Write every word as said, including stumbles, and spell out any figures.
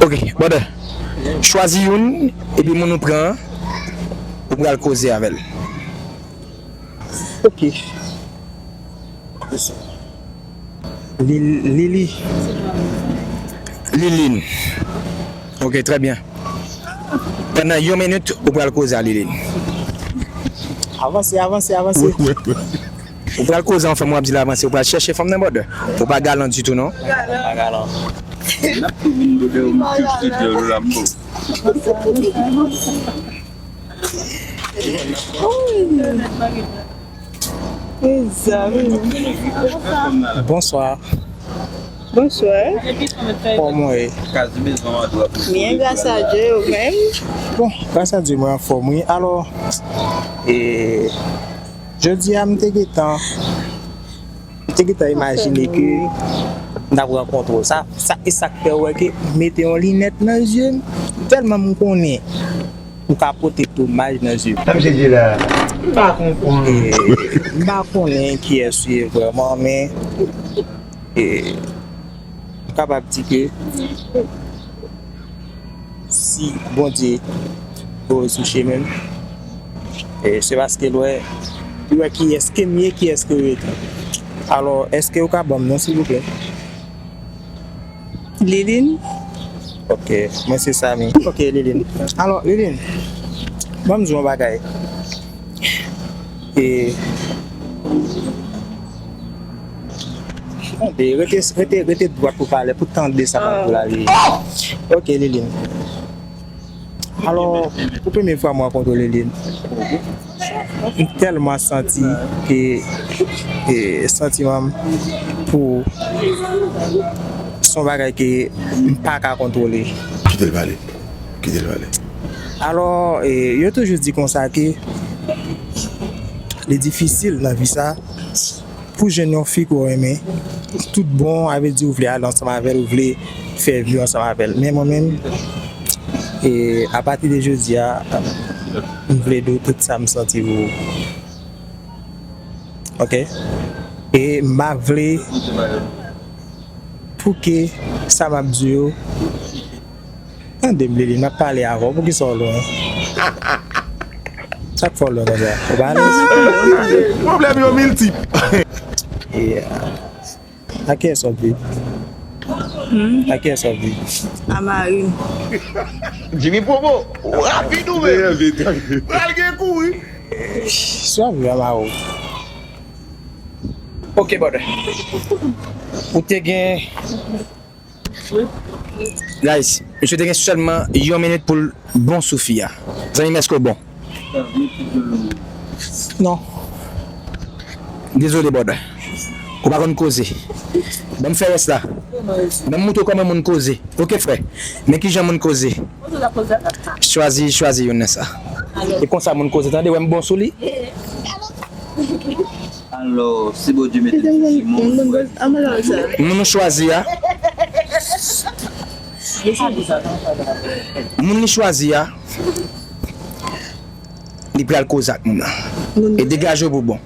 Ok, brother. Chwazi youn, epi moun ou pran an, ou pral koze avè l. Ok. Lil- Lili. Liline. Ok, trè byen. Pandan yon minit, ou pral koze a Liline. Avanse, avanse, avanse. Ou pral koze an fanm, w ap di l avanse. Ou pral chèche fanm nan, brother. Ou pa galan ditou, non. Pa galan. N ap tou vin bebe ou m tou sou djòl ou la m tou. Mezanmi. Bonswa. Bonswa. Kòman w ye? Byen, gras a Dye, ou menm? Bon, gras a Dye, mwen anfòm, wi. Alò, e, jodi a, m te gentan, m te gentan imajine ke n ap rankontre w. Sa, sa, e sa k fè w wè ke m mete yon linèt nan zye m, tèlman m konnen ou ka pote domaj nan zye m. Sa misye di la, m pa konprann. E, m pa konnen kiyès ou ye vrèman, men, e, m kapab di ke si Bondye voye sou chemen m, e, se paske l wè, li wè kiyès ke m ye, kiyès ke w ye tou. Alò, èske ou ka ban m non, silvouplè? Liline. Ok, mwen se Samy. Ok, Liline. Alò, Liline, ban m di w yon bagay. E, tande, rete, rete, rete dwat pou pale, pou tande sa m ap di w la, Liline. Ok, Liline. Alò, pou premye fwa m rankontre Liline, m tèlman santi ke, e, santiman m pou ou, se yon bagay ke m pa ka kontwole. Kite l pale. Kite l pale. Alò, e, yo toujou di konsa ke li difisil nan vi sa pou jwenn yon fi ke w renmen, tout bon, a vle di ou vle ale ansanm avè l, ou vle fè vi ansanm avè l. Men mwen menm, e, apati de jodi a, m vle di w tout sa m santi pou ou. Ok? E m pa vle pou ke sa m ap di yo, tande m, Liline, m ap pale avè w. Poukisa w lwen? Sa k fè w lwen konsa? Ou pa alèz? Pwoblèm yo miltip. Yeah. A kiyès w ap viv? Hmm? A kiyès w ap viv? A mari m. Jimmy Promo, ou rapid ou menm? Pral gen kouri. Si w ap viv a mari w. Ok, brother. Ou te gen Guys, misye te gen sèlman yon minit pou l bon sou fi a. Zanmi m, èske w bon? Non. Dezole, brother. Ou pa konn koze. Ban m fè rès la. Ban m moutre w kòman moun koze. Ok, frè. Men kijan moun koze. Chwazi, chwazi youn nan sa. E konsa moun koze. Tande, wè m bon sou li. Alò, si Bondye mete l sou chemen w, ou pral. Moun ou chwazi a, moun li chwazi a, li pral koze ak moun nan. E degaje w pou bon.